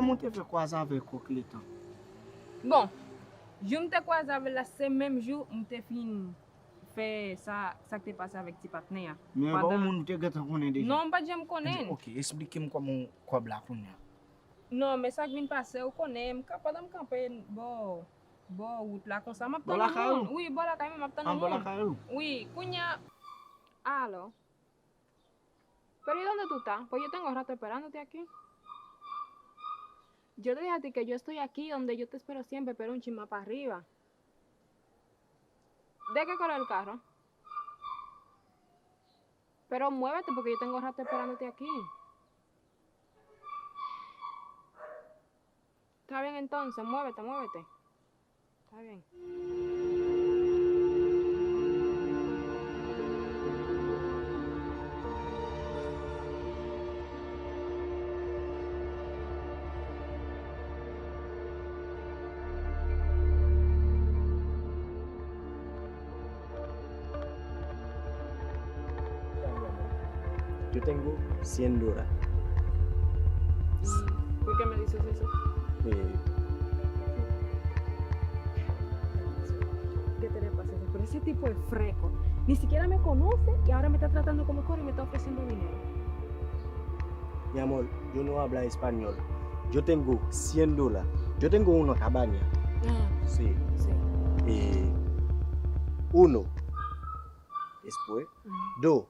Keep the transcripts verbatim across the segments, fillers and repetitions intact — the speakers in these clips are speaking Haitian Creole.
Kòman w te fè kwaze avè kòk letan? Bon, jou m te kwaze avè l la, se menm jou m te fin fè sa, sa k te pase avèk ti patnè a. Men bon, moun ou te gentan konnen deja? Non, m pa t janm konnen. Ok, esplike m kòman w kòb la kounye a. Non, men sa k vin pase, ou konnen, m ka, pandan m kanpe bò, bò wout la konsa, m ap tann yon moun. Wi, bò lakay mwen, m ap tann yon moun. Wi, kounye a, alò. Pero ¿y dónde tú estás? Pues yo tengo rato esperándote aquí. Yo te dije a ti que yo estoy aquí donde yo te espero siempre, pero un chin más para arriba. ¿De qué color el carro? Pero muévete porque yo tengo rato esperándote aquí. Está bien entonces, muévete, muévete. Está bien. Yo tengo cien dólares. ¿Por qué me dices eso? Eh, ¿Qué te le pasa? Pero ese tipo es fresco. Ni siquiera me conoce y ahora me está tratando como coro y me está ofreciendo dinero. Mi amor, yo no habla español. Yo tengo cien dólares. Yo tengo una cabaña. Ah, sí. Sí. Eh, uno, después, ujú, dos,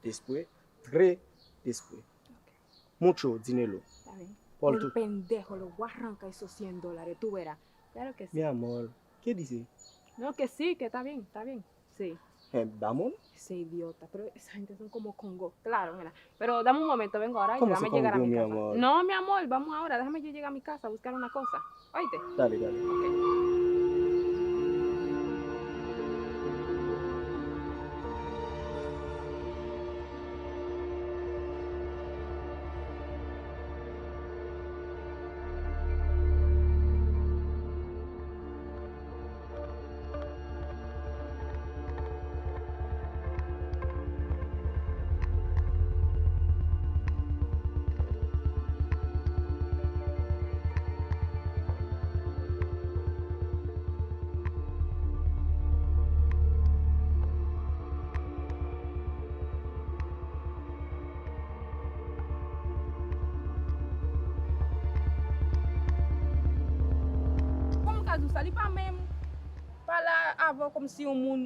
después, tres, después. Ok. Mucho dinero. Está bien. Por tu pendejo, lo voy a arrancar esos cien dólares, tú verás. Claro que sí. Mi amor, ¿qué dice? No, que sí, que está bien, está bien. Sí. Eh, vamos. Ese idiota, pero esa gente son como Congo. Claro, mira. Pero dame un momento, vengo ahora y déjame llegar a mi casa. ¿Cómo se Congo, mi amor? No, mi amor, vamos ahora, déjame yo llegar a mi casa a buscar una cosa. Oíste. Dale, dale. Ok. Kòman m ka di w sa? Li pa menm pale avè w kòmsi yon moun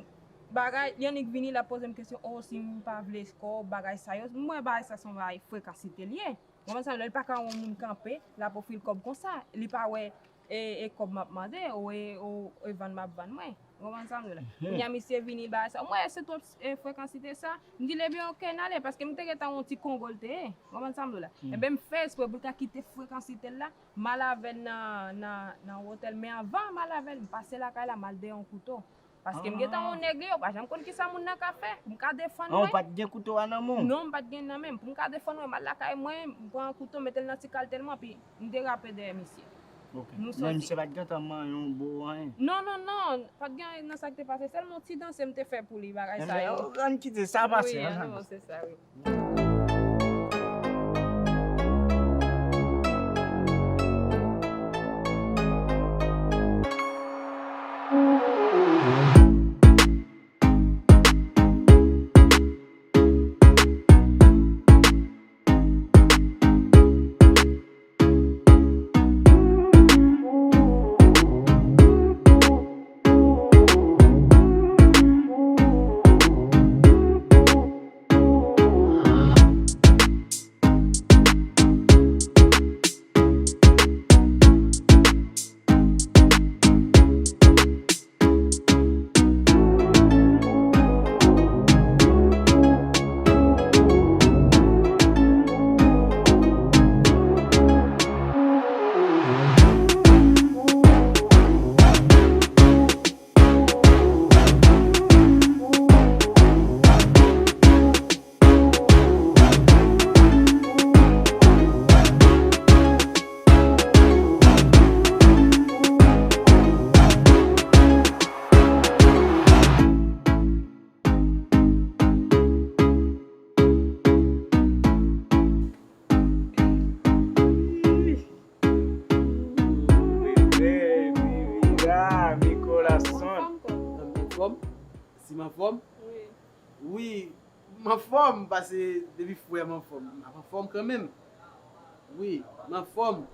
bagay, li annik vini, l ap poze m kesyon, o, si m pa vle kò, bagay sa yo. M wè bagay sa se yon bagay frekansite l ye. Ou konprann sa m di w la? Li pa ka wè yon moun kanpe, l ap ofri l kòb konsa. Li pa wè e, e kòb m ap mande, ou e, ou e vann m ap vann mwen. Ou konprann sa m di w la? Kounye a misye vini bagay sa. Mwen, se twòp, e, frekansite sa. M di l, ebyen, oke, n ale, paske m te gentan wè yon ti Kongo l te ye. Ou konprann sa m di w la? Ebyen, m fè espre pou l ka kite frekansite l la, m al avè l nan, nan, nan otèl. Men anvan m al avè l, m pase lakay la, m al dèyè yon kouto. Paske m gentan wè yon nèg li, ou pa janm konn kisa moun nan ka fè. Pou m ka defann mwen. An, ou pa t gen kouto a nan men w? Non, m pa t gen nan men m. Pou m ka defann mwen, m al lakay mwen, m pran kouto, m mete l nan ti kaltèl mwen, epi m derape dèyè misye. Ok. Nou soti. Men misye pa t gentan manyen w, bo w, anyen? Non, non, non. Pa t gen anyen nan sa k te pase. Sèlman yon ti danse m te fè pou li, bagay sa yo. Ann kite sa pase, ann al. Wi, ann avanse sa, wi. M anfòm? Wi. Wi, m anfòm, paske depi frè m anfòm, m ap anfòm kanmenm. Wi, m anfòm.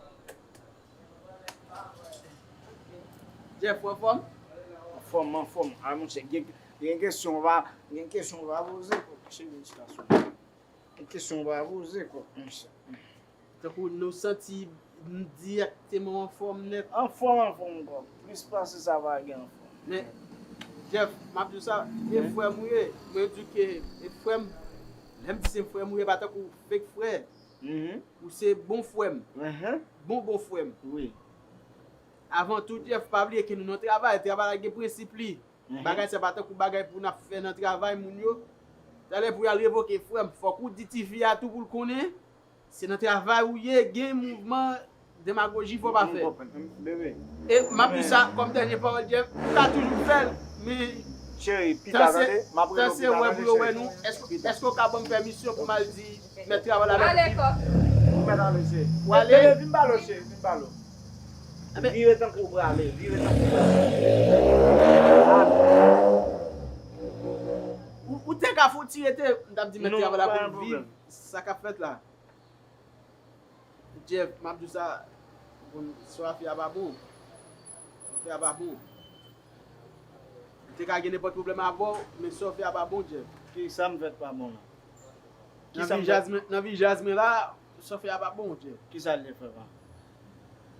Jeff, ou anfòm? Anfòm, anfòm. A, monchè, gen, gen kesyon w pa, gen kesyon w pa poze, cheri, chita sou mwen. Gen kesyon w pa poze, monchè. Tankou nou santi n dirèkteman anfòm nèt. Anfòm, anfòm, kò. Plis pase sa pa gen anfòm. Men, Jeff, m ap di w sa, e frè m ou ye, mwen di w ke e frè m, lè m di se frè m ou ye, pa tankou fake frè. Mhm. Ou se bon frè m. Mhm. Bon, bon frè m. Wi. Avan tou, Jeff, pa bliye ke nou nan travay. Travay la gen prensip li. Mhm. Bagay sa pa tankou bagay pou n ap fè nan travay moun yo. Talè pou y al revoke frè m, fòk ou di tifi a tou pou l konnen. Se nan travay ou ye, gen mouvman demagoji fò pa fè. M konprann, m, bebe. E m ap di sa kòm dènye pawòl, Jeff, ou ka toujou fè l, men cheri, pita, tande, m ap rele w pita, tande, cheri. Èske, èske w ka ban m pèmisyon pou m al di mèt travay la? Ale, kò. Ou mèt ale, cheri. Ou ale? Bebe, vin pale w, cheri, vin pale w. Vire tankou w prale, vire tankou w prale. Ou, ou te ka fè yon ti rete, m t ap di mèt travay la pou l viv sa k ap fèt la. Jeff, m ap di w sa, bon, sa w ap fè a pa bon. Sa w ap fè a pa bon. M te ka gen nenpòt pwoblèm avè w, men sa w fè a pa bon, Jeff. Kisa m fè k pa bon la? Nan vi Jasmine, nan vi Jasmine la, sa w fè a pa bon, Jeff. Kisa l te fè pa?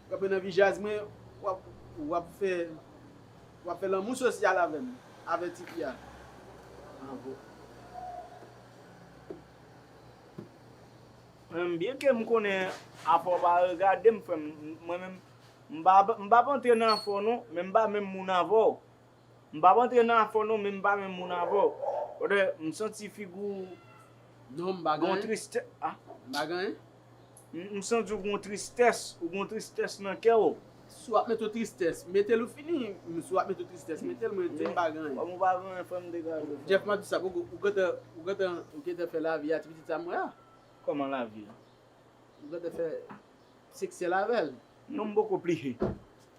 Kanpe nan vi Jasmine, w ap, w ap fè, w ap fè lanmou sosyal avè m, avè tifi a. Bravo. Mwen menm, byen ke m konnen afè w pa regade m, frè m, mwen menm, m pa, m p ap antre nan afè w non, men m pa menm moun avè w. M p ap antre nan afè w non, men m pa menm moun avè w. Paske m santi figi w gon tristès. Non, m pa gen anyen. M, m santi w gon tristès, ou gon tristès nan kè w. Si w ap mete w tristès, mete l ou fini. Si w ap mete w tristès, mete l, mwen di m pa gen anyen. Kòm ou pa gen anyen, frè m, degaje w. Jeff, m ap di sa, poko, ou gentan, ou gentan, ou gentan fè lavi a ti pitit sa m wè a. Kòman lavi a? Ou gentan fè seksèl avè l? Non, m poko plihe.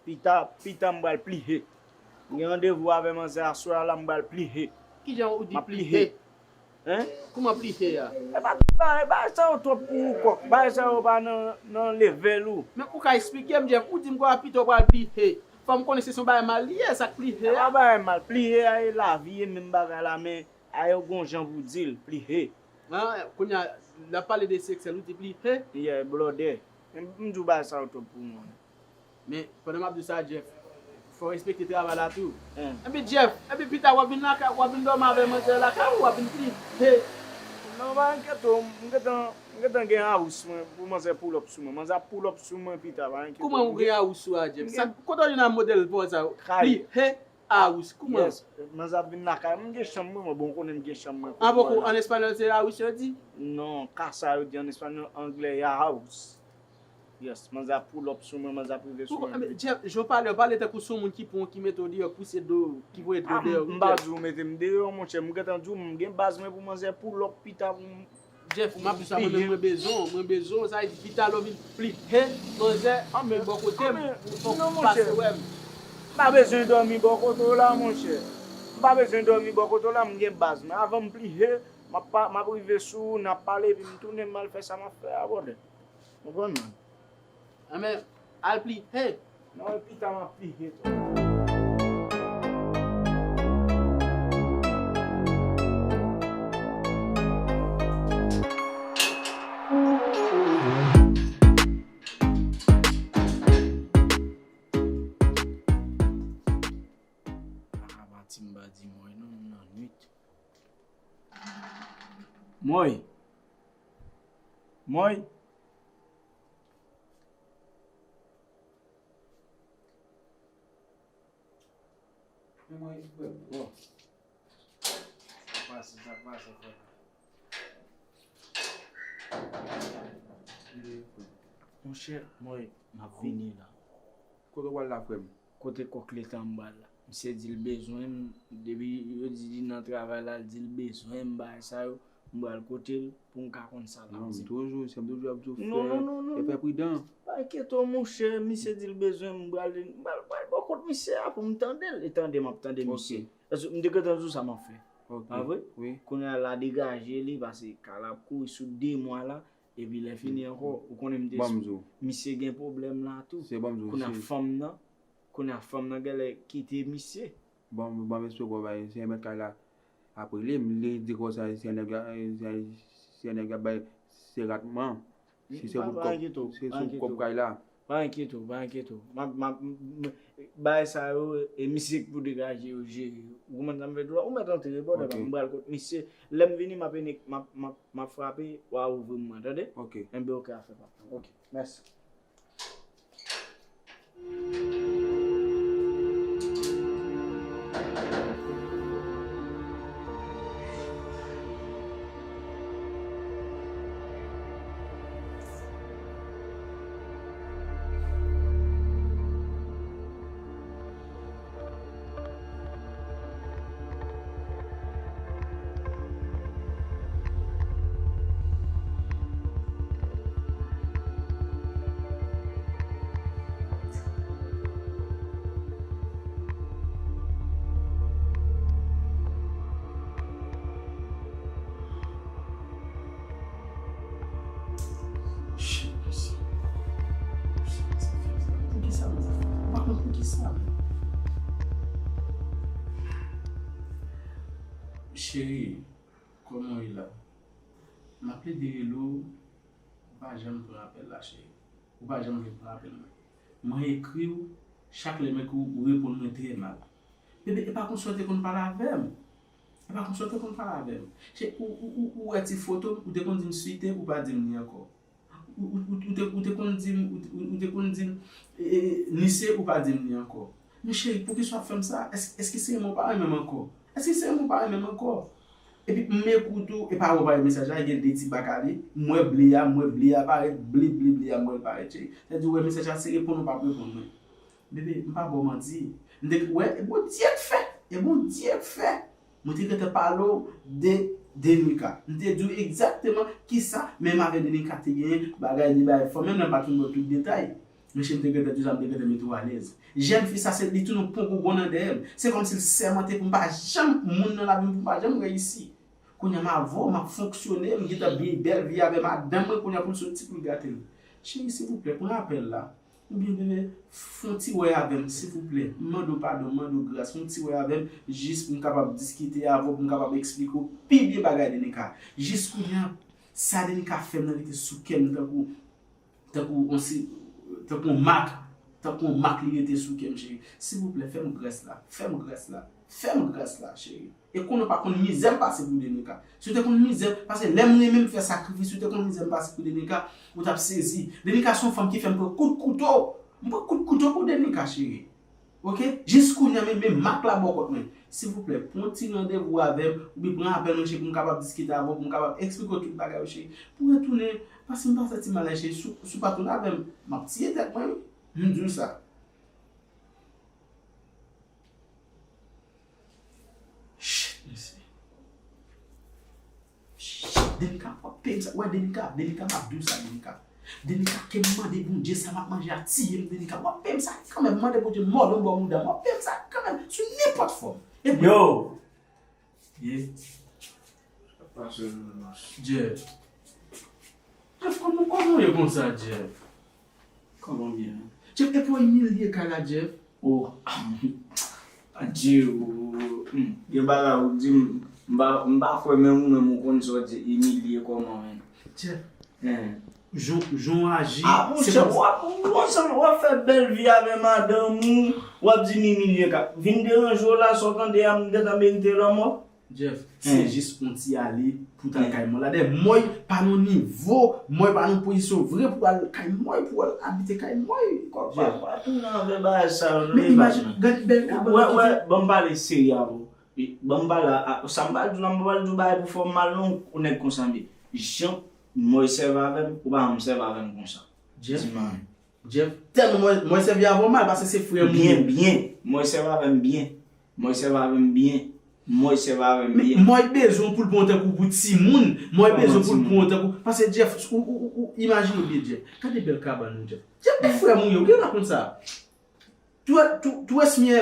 Pita, pita m pral plihe. M gen randevou avè manzè aswè a la, m pral plihe. Kijan ou di plihe? Hein? Kòman plihe a? E pa, e pa, e pa sa yo twòp pou ou, kòk. Bagay sa yo pa nan, nan level ou. Men ou ka eksplike m, Jeff, ou di m kwa pita w pral plihe. Fò m konnen si se yon bagay mal li ye, sa k plihe a. E pa bagay mal. Plihe a e lavi ye, menm bagay la, men a yo gon jan pou di l, plihe. Ah, kounye a, l ap pale de seksèl, ou di plihe. Yeah, blòdè. M, m di w bagay sa yo twòp pou mwen. Men, pandan m ap di sa, Jeff, fò w respekte travay la tou. Enben, Jeff, enben pita w ap vin lakay, w ap vin dòmi avè manzè lakay ou, w ap vin plihe. Non, pa enkyete w, m gentan, m gentan gen house mwen pou manzè pull up sou mwen. Manzè ap pull up sou mwen pita, pa enkyete w. Kòman ou gen house ou a, Jeff? Sa, kote w jwenn a modèl pawòl sa yo? Plihe. House, kòman? Yes, manzè ap vin lakay mwen, m gen chanm mwen, mwen, bon, ou konnen m gen chanm mwen. Ah, poko, an espanyòl se house yo di? Non, casa yo di an espanyòl, anglè, ya house. Yes, manzè ap pull up sou mwen, manzè ap rive sou mwen. Jeff, jan w pale, w pale tankou se yon moun ki pran, ki mete w deyò, ki pouse do, ki voye do deyò. M pa di w mete m deyò, monchè, m gentan di w, m gen baz mwen pou manzè pull up pita pou m Jeff, m ap di sa, mwen menm mwen bezwen w, mwen bezwen w, sa vle di pita lè w vin plihe manzè, men bò kote m, ou fòk pase wè m. M pa bezwen dòmi bò kote w la, monchè. M pa bezwen dòmi bò kote w la, m gen baz mwen. Avan m plihe, m ap pa, m ap rive sou ou, n ap pale, epi m tounen, m al fè sa m ap fè a, brother. Konprann mwen? Enben, al plihe. Non, e pita m ap plihe tou. Ah, pa ti m pa di mwen non, m nan nwit. Mwen. Mwen. Men mwen, frè m, bon. Sa pase, sa pase, frè m. Monchè, mwen, m ap vini la. Kote w pral la, frè m? Kote kòk letan m pral la. Misye di l bezwen m, depi yo di li nan travay la, l di l bezwen m, bagay sa yo. m pral kote l pou m ka konn sa l ap Non, di. Toujou, se toujou ap di w Non, non, non, fè, non. e fè pridan. Pa enkyete w, monchè, misye di l bezwen m, m pral, m pral, m pral bò kot misye a pou m tande l, e tande m ap tande misye. Paske m te gentan di w sa m ap fè. Ok. Pa vre? Wi. Kounye a l a degaje li, paske ka l ap kouri sou de mwa la, epi lè fini ankò, ou konnen m te Ban m di w. misye gen pwoblèm la tou. Se ban m di w. Kounye a se- fanm nan, kounye a fanm nan genlè kite misye. Bon, bon, men se pwoblèm, se mèt kay la ap rele m, li di konsa, se nèg la, se, se nèg la bay se ratman. Si se Pa- bout pa kòb, enkyete w, se pa sou enkyete kòb w. Kay la. Pa enkyete w, pa enkyete w. M ap, m ap, m- m- bagay sa yo, e misye ki pou degaje yo jere yo. Ou konprann sa m vle di w la? Ou mèt antre, bòdè Ok. pa, m pral kot misye. Lè m vini, m ap, m ap, m ap, m ap frape, w a ouvri m mwen, tande? Ok. Enben, ok, afè pa. Ok, mèsi. Shit, mesye. Poukisa, mwen? M pa konn poukisa, men. Cheri, kòman w ye la? M ap plede rele w, ou pa janm pran apèl la, cheri. Ou pa janm vle pran apèl mwen. Mwen ekri w, chak lè m ekri w, ou reponn mwen trè mal. Bebe, e pa konsa w te konn pale avè m. E pa konsa w te konn pale avè m. Cheri, ou, ou, ou, ou wè ti foto m, ou te konn di m Suite, ou pa di m li ankò. Ou, ou, ou, ou te, ou te konn di m, ou, ou, ou te konn di m, e, e, Nice, ou pa di m li ankò. Men cheri, poukisa w ap fè m sa? Èske, èske se renmen w pa renmen m ankò? Èske se renmen w pa renmen m ankò? Epi m ekoute w, e pa wè w pa wè mesaj la, gen de ti bak ale. M wè ble a, m wè ble a parèt, ble, ble, ble a, m wè l parèt, cheri. Sa di w wè mesaj la, se reponn ou p ap reponn mwen. Bebe, m pa ba w manti. M te wè, e Bondye k fè, e Bondye k fè. Mwen te gentan pale w de Denika. M te di w egzakteman kisa menm avèk Denika te genyen, bagay li bay fanm, menm lè m pa t fin ba w tout detay. Men cheri, m te gentan di w sa, m te gentan mete w alèz. Jèn fi sa, se li tounen pon gougon nan dèyè m. Se kòmsi l sèmante pou m pa janm, moun nan lavi m, pou m pa janm reyisi. Kounye a m avè w, m ap fonksyone, m gentan byen bèl vi avè madanm mwen, kounye a pou l soti pou l gate m. Cheri, silvouplè, pran apèl la. Oubyen bebe, fè yon ti wè avè m, silvouplè. M mande w padon, m mande w gras, fè yon ti wè avè m, jis pou m kapab diskite avè w, pou m kapab eksplike w pi byen bagay Denika. Jis kounye a, sa Denika fè m nan rete sou kè m tankou, tankou yon si, tankou yon mak, tankou yon mak li rete sou kè m, cheri. Silvouplè, fè m gras la, fè m gras la, fè m gras la, cheri. E konnen w pa konn mizè m pase pou Denika. Si w te konn mizè, paske lè m renmen m fè sakrifis, si w te konn mizè m pase pou Denika, ou t ap sezi. Denika se yon fanm ki fè m pran kout kouto. M pran kout kouto pou Denika, cheri. Oke? Jis kounye a, men, men mak la bò kòt mwen. Silvouplè, pran yon ti randevou avè m, oubyen pran apèl mwen, cheri, pou m kapab diskite avè w, pou m kapab eksplike w tout bagay yo, cheri. Pou w retounen, paske m pa santi m alèz, cheri. Si w, si w pa tounen avè m, m ap tiye tèt mwen, wi. M di w sa. Shit, mesye. Shit, Denika, w ap peye m sa. Wè, Denika, Denika, m ap di w sa, Denika. Denika, ke m mande Bondye sa m ap manje a tiye m, Denika. W ap peye m sa kanmenm, mande Bondye mò nan bò mouda m. W ap peye m sa kanmenm, sou nenpòt fòm. E yo! Ye. Jeff. Jeff, kòman, kòman w ye konsa, Jeff? Kòman byen? Jeff, epi w imilye kay la, Jeff. Oh, adye, oh, hmm, gen bagay ou di m, m pa, m pa kwè menm ou menm ou konn sa w di imilye kòman menm. Jeff, jan, jan w aji, se kòmsi w ap, w ap fè bèl vi avè madanm ou, w ap di m imilye kay. Vin deranje w la, sa w tande a, m gentan merite lanmò. Jeff, se jis yon ti ale pou w t al kay mwen la. Dayè, mwen pa nan nivo, mwen pa nan pozisyon vre pou al kay mwen, pou al abite kay mwen. Kòk pa, pa tounen avè bagay sa yo, non. Men imajine, gade bèl kabann. Wè, wè, ban m pale serye avè w. Ban m pale, a, sa m pral di w la, m pa pral di w bagay pou fè w mal, non, ou nèg konsa m ye. Jan mwen sèvi avè m, ou pa janm sèvi avè m konsa. Jeff, Jeff, tèlman mwen, mwen sèvi avè w mal, paske se frè m ou ye. Byen, byen. Mwen sèvi avè m byen. Mwen sèvi avè m byen. Mòy sèvi avè m byen. Mòy bezwen pou l pran w tankou pou timoun. Mòy bezwen pou l pran w tankou. Paske Jeff, ou, ou, ou, ou imajine w byen, Jeff. Gade bèl kabann ou, Jeff. Jeff, e frè m ou ye, ou gen dwa konn sa. Tu es, tu, tu es mi,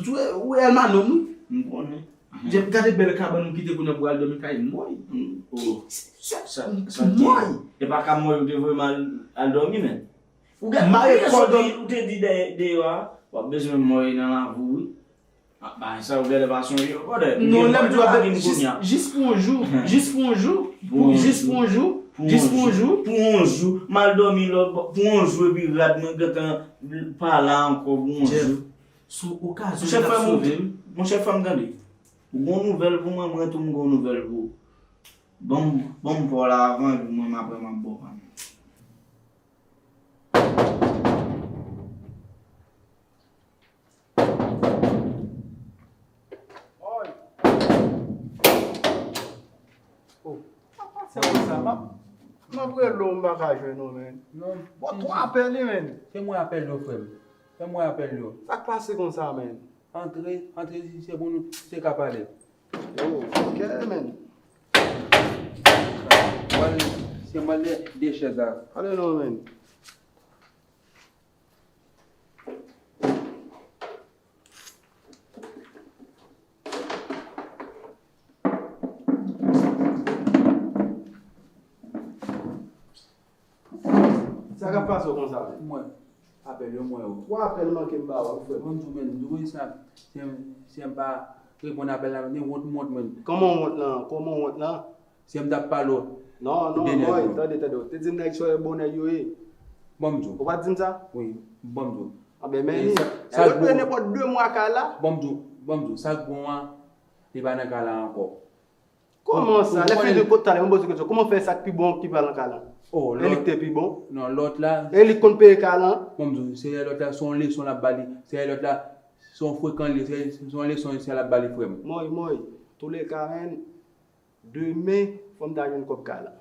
tu es, ou hermano m, wi. M konnen. Jeff, gade bèl kabann ou kite kounye a pou al dòmi kay mòy. Sa, sa, sa mòy. E pa ka mòy ou te voye m al, al dòmi, men. Ou gade, ou te di, ou te di deyò a, w ap bezwen mòy nan lavi w, wi. Ah, bagay sa yo genlè pa sonje yo, brother. Non, lè m di w ap jis, jis pou yon jou, jis pou yon jou, pou, jis pou yon jou, jis pou yon jou. Pou yon jou, m al dòmi lòt bò, pou yon jou, epi rad mwen gentan pa la ankò pou yon jou. Jeff, sou okazyon li t ap sove m. Monchè, fè m tande. Ou gon nouvèl pou mwen, mwen tou m gon nouvèl pou ou. Ban m, ban m pa w la avan, epi mwen, m apre m ap ba w pa m. Mòy. Oh, sa pase konsa, m ap, m ap rele w, m pa ka jwenn ou, men. Non, bon, twa apèl li, men. Se mwen apèl yo, frè m. Se mwen apèl yo. Sa k pase konsa, men? Antre, antre, si se pou nou, si se ka pale. Oh, ok, men. Mwen, se mwen de, de chèz la. Ale non, men. Sa k ap pase w konsa, men? Mwen. Apèl yo mwen yo. Twa apèl manke m ba w, wi, frè m. Mwen tou menm, nou konn sa, si m, si m pa reponn apèl la, men wont m wont mwen. Kòman w wont lan? Kòman w wont lan? Si m t ap pale w. Non, non, bòy, tande, tande. Ou te di m nèg sa yo bon nèg yo ye. Bon m di w. Ou pa t di m sa? Wi, bon m di w. Anben, men li. Sa, sa bon. Nenpòt de mwa kay la. Bon m di w, bon m di w. Sa k bon an, li pa nan kay la ankò. Kòman sa? Lè fini kote talè, mwen poze kesyon. Kòman fè sa k pi bon ki pa nan kay la? Oh, e li ki te pi bon? Non, lòt la. E li k konn peye kay la? Bon m di w, se lòt la, se yon leson l ap ba li. Se lòt la, se yon frekan li, se, se yon leson sa l ap ba li, frè m. Mòy, mòy. Touleka, men, demen, fò m ta jwenn kòb kay la.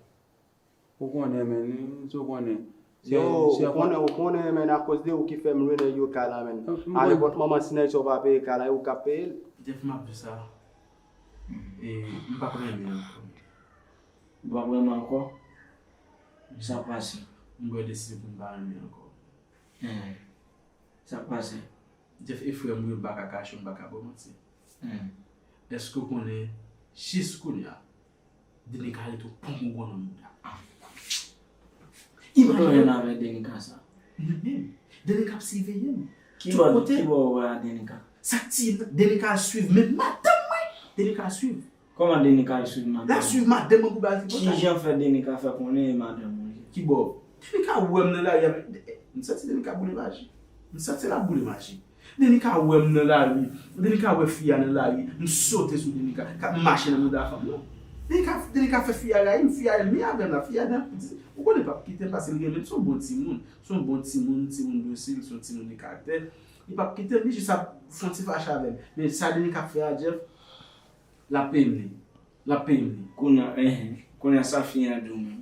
Ou konnen, men, se ou konnen. Yo, ou konnen, ou konnen, men, akoz de ou ki fè m lwe nèg yo kay la, men. A nenpòt moman, si nèg sa yo pa peye kay la, e ou k ap peye l. Jeff, m ap di sa. E, m p ap renmen ankò. Ou p ap renmen ankò? Sa k pase? M pran desizyon pou m pa renmen ankò. Hmm. Sa k pase? Jeff, e frè m wi, m pa ka kache w, m pa ka ba w manti. Hmm. Èske w konnen, jis kounye a, Denika rete w pon gon nan mouda? Imajine w. Kote w jwenn avèk Denika sa? Mwen menm. Denika ap siveye m. Tout kote. Ki bò, ki bò ou wè a Denika? Sa k ti, Denika al swiv menm madanm mwen. Denika al swiv. Kòman Denika al swiv madanm ou? L al swiv madanm mwen pou ba l ti kontak. Kijan fè Denika fè konnen e madanm ou li ye? Ki bò? Denika wè m nan lari a, m santi Denika boule maji. M santi l ap boule maji. Denika wè m nan lari. Denika wè fi a nan lari. M sote sou Denika k ap mache nan mouda fanm nan. Denika, Denika fè fi a rayi m, fi a ènmi avè m la, fi a nan, ou konnen l p ap kite m paske l renmen m, se yon bon timoun. Se yon bon timoun, timoun dosil, se yon timoun de karaktè. Li p ap kite m, li jis ap fè yon ti fache avè m. Men sa Denika ap fè a, Jeff, l ap peye m li. L ap peye m li. Kounye a, enhen. Kounye a sa fi a di w menm?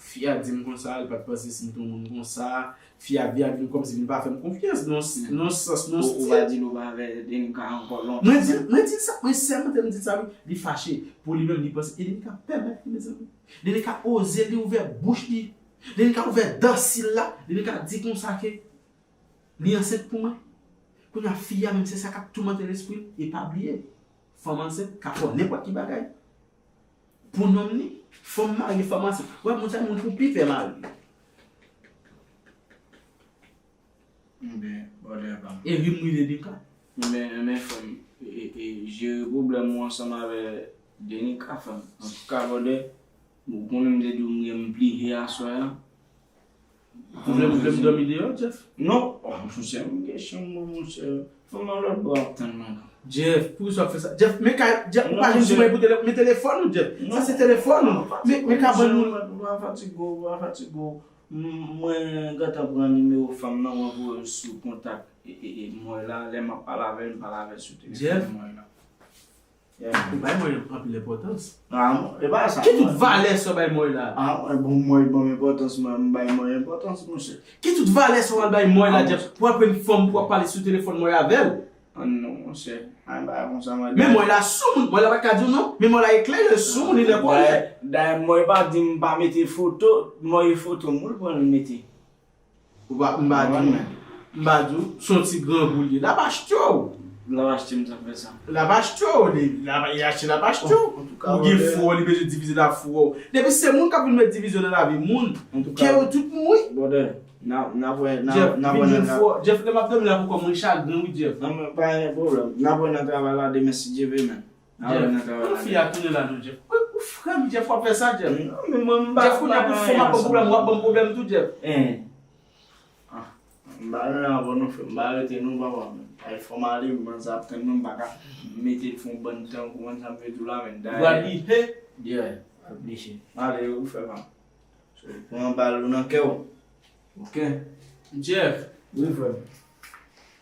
Fi a di m konsa, li pa t panse si m te yon moun konsa. Fi a vin avè m kòmsi vin pa fè m konfyans. Non, non, sans, non, stil. Ou pa di l ou pa avè Denika ankò lontan. Mwen di, mwen di sa, mwen sèmante m di sa, wi. Li fache. Pou li menm, li panse. E Denika pèmèt li, mezanmi. Denika oze, li ouvè bouch li. Denika ouvè dan si l la. Denika di konsa ke Li ansent pou mwen. Kounye a, fi a menm, se sa k ap toumante lespri l. E pa bliye, fanm ansent ka fè w nenpòt ki bagay. Pou nonm li, fanm marye, fanm ansent. Wè, moun sa, moun pou pi pè mari. Ebyen, bòdè pa m. E ri m ri de Denika. Men, men, frè m, e, e, jere pwoblèm ou ansanm avè Denika, frè m. Antouka, bòdè, ou konnen m te di w m gen m pliye aswè a. Ou vle, ou vle m dòmi deyò, Jeff? Non. Oh, monchè, m gen chanm mwen, monchè. Fò m nan lòt bò ap tann mwen la. Jeff, poukisa w ap fè sa? Jeff, men ka, Jeff, ou pa janm di mwen pou telefòn, men telefòn ou, Jeff. Sa se telefòn ou. Men, men kabann ou. Ou pa fatige w, ou pa fatige w. M-, mwen gentan pran nimewo fanm nan, mwen voye l sou kontak e, e, e, mwen la. Lè m ap pale avè l, m pale avè l sou telefòn mwen la. Ou bay mwen anpil enpòtans. Ah, e pa sa. Ki tout valè sa w bay mòy la? Ah, bon, mòy ban m enpòtans, mwen, m bay mòy enpòtans, monchè. Ki tout valè sa w al bay mòy la, Jeff, pou aprann fanm, pou ap pale sou telefòn mòy avè l? An non, monchè. Ay, bagay konsa, mwen. Men mwen la sou moun, mwen la pa ka di w non. Men mwen la eklere sou moun, li lè konnen. Dayè, mwen pa di m pa mete foto, mwen foto moun pou l mete. Ou pa, m pa di w, m pa di w, se yon ti grangou li ye. L ap achte w. L ap achte m, sa fè sa. L ap achte w, li, l ap, li achte, l ap achte w. Antouka, ou gen fou, li bezwen divize l ap fou. Depi se moun k ap vin met divizyon nan lavi moun, ke yo tout mouri. Brother, n a, n a wè, n a, Jeff, n a vin wè jwenn fou. Jeff, lè m ap dòmi la pou kò mwen chagren, wi, Jeff. Non, men pa gen pwoblèm. N a wè nan travay la demen, si Dye vle, men. Jeff, pou fi a tounen la non, Jeff. Ou, ou frè m, Jeff, w ap fè sa, Jeff. Non, men mwen, m pa, Jeff, kounye a pou fè m ap pran pwoblèm, w ap ban m pwoblèm tou, Jeff. Hein. Ah, m pa nan avè w non, frè m. M pa rete non, papa, men. Ay, fò m ale, men sa ap tann mwen, m pa ka mete l fè yon bann tan, ou konprann sa m vle di w la, men. Dayè. Ou pral li, he? Yeah, oblije. M ale, ou fè pa. So, pran bal ou nan kè w. Ok. Jeff. Wi, frè m.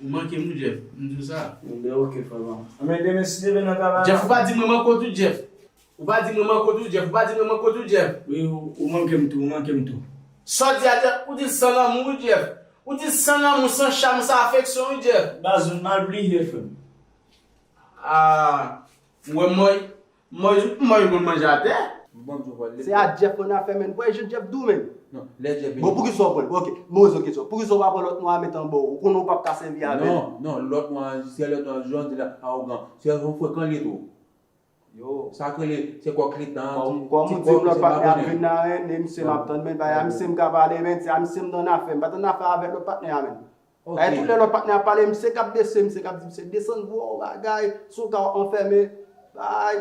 Ou manke m, wi, Jeff. M di w sa. Ebyen, ok, frè m. Anben, demen, si Dye vle, nan travay la. Jeff, ou pa di mwen manke w tou, Jeff. Ou pa di mwen manke w tou, Jeff. Ou pa di mwen manke w tou, Jeff. Wi, ou, ou manke m tou, ou manke m tou. Sa w di a, Jeff, ou di l san lanmou, wi, Jeff. Ou di l san lanmou, san cham, san afeksyon, wi, Jeff. Baz, ou mal bliye, frè m. Ah, ou wè mwen. Mwen, mwen konn manje atè. Bon, Djouval, se a Jeff konn afè, men. Wè, jan Jeff dou, men. Non, lè Jeff vini. Bon, poukisa w pran l? Bon, ok, mwen poze w kesyon. Poukisa w pa pran lòt nwa a mete anba w? Ou konnen w p ap ka sèvi avè l. Non, non, lòt nwa, se lòt nwa, jan w di la, awogan. Se yon frekan li ye tou. Yo. Sa k rele, se kòk letan, ti, kòm, kòm ti ou di, kòk, lòt patnè ap vin la, men, e misye m ap tann, men, bay a misye m ka pale, men, se a misye m tann afè, m pa tann afè avèk lòt patnè a, men. Ok. Ay, tout lè lòt patnè ap pale, misye k ap bese, misye k ap di, misye desann vwa w bagay, si w ka w anfèmen, bay.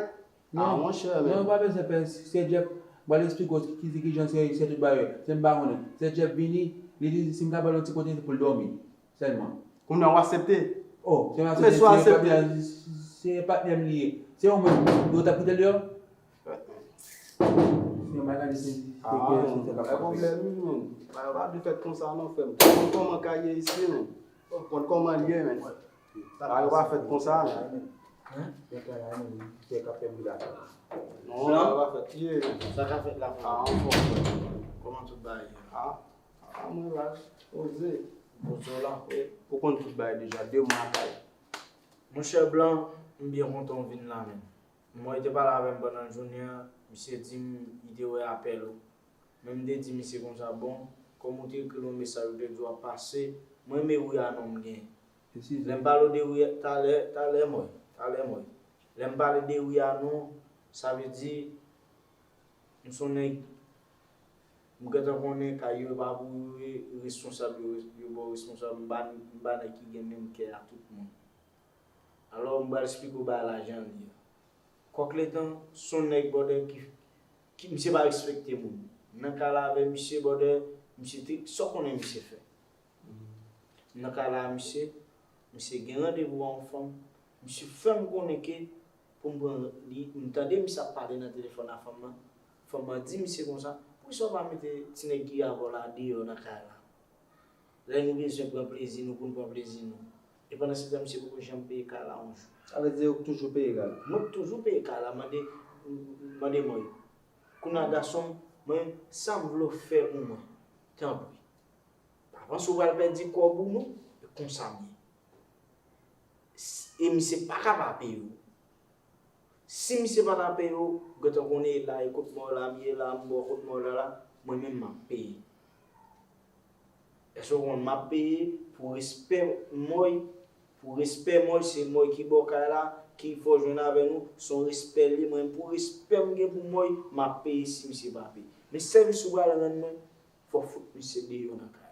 Ah, monchè, men. Non, pa bezwen pè, se Jeff, m pral eksplike w ki, ki, kijan se, se tout bagay. Se m pa konnen. Se Jeff vini, li di, si m ka ba l yon ti kote, se pou l dòmi. Sèlman. Kounye a w aksepte? Oh, se m aksepte, se patnè, se patnè m li ye. Se yon moun, yo t ap kite l deyò? Se yon bagay, se, se, ah, se, se, se, pwoblèm, wi, menm. Bagay yo pa dwe fèt konsa, non, frè m. Ou konn kòman kay ye isi, menm. Ou konn kòman l ye, menm. Bagay yo pa fèt konsa, menm. Hein? Non, bagay yo pa fèt, ye, menm. Sa ka fèt la, frè m? Ah, anfòm, frè m. Kòman tout bagay ye? Ah. Ah, mwen la, poze. Poze w la. Wi, ou konn tout bagay deja, de mwa kay. Monchè Blan, m byen kontan w vin la, menm. Mwen te pale avè m pandan jounen an, misye di m li te wè apèl ou. Men m te di misye konsa, bon, kòm ou te ekri l yon mesaj, ou te di w ap pase, mwen renmen wi a non m gen. Lè m pale w de wi a, talè, talè mwen, talè mwen. Lè m pale de wi a non, sa vle di, m se yon nèg M gentan konnen kay yo pa pou yo re-, responsab, yo, yo ba w responsab, m pa, m pa nèg ki gen menm kè a tout moun. Alò, m pral eksplike w bagay la jan l ye. Kòk letan, se yon nèg bòdè ki, ki, misye pa respekte moun. Nan kay la avè misye bòdè, misye te, sa w konnen misye fè. Nan kay la a misye, misye gen randevou a yon fanm, misye fè m konnen ke pou m pran li, m tande misye ap pale nan telefòn a fanm nan, fanm nan di misye konsa, poukisa w pa mete ti nèg ki avè w la deyò nan kay la? Lè nou bezwen pran plezi nou pou n pran plezi nou. E pandan se tan misye poko janm peye kay la yon jou. Sa vle di ou k toujou peye kay la? Mwen k toujou peye kay la, mande, mande mwen. Kounye a gason m, mwen, sa m vle w fè pou mwen, tanpri. Pa panse w pral pèdi kòb ou non, e konsa m ye. S-, e misye pa ka pa peye w. Si misye pa ta peye w, ou gentan konnen e la, e kot mò la m ye la, m bò kot mò la la, mwen menm m ap peye. Èske w konn m ap peye pou respè mòy, pou respè mòy, se mòy ki bò kay la, ki fè w jwenn avè nou, se yon respè l ye, mwen pou respè m gen pou mòy, m ap peye si misye pa peye. Men sèvis ou pral rann mwen, fò w fout misye deyò nan kay la.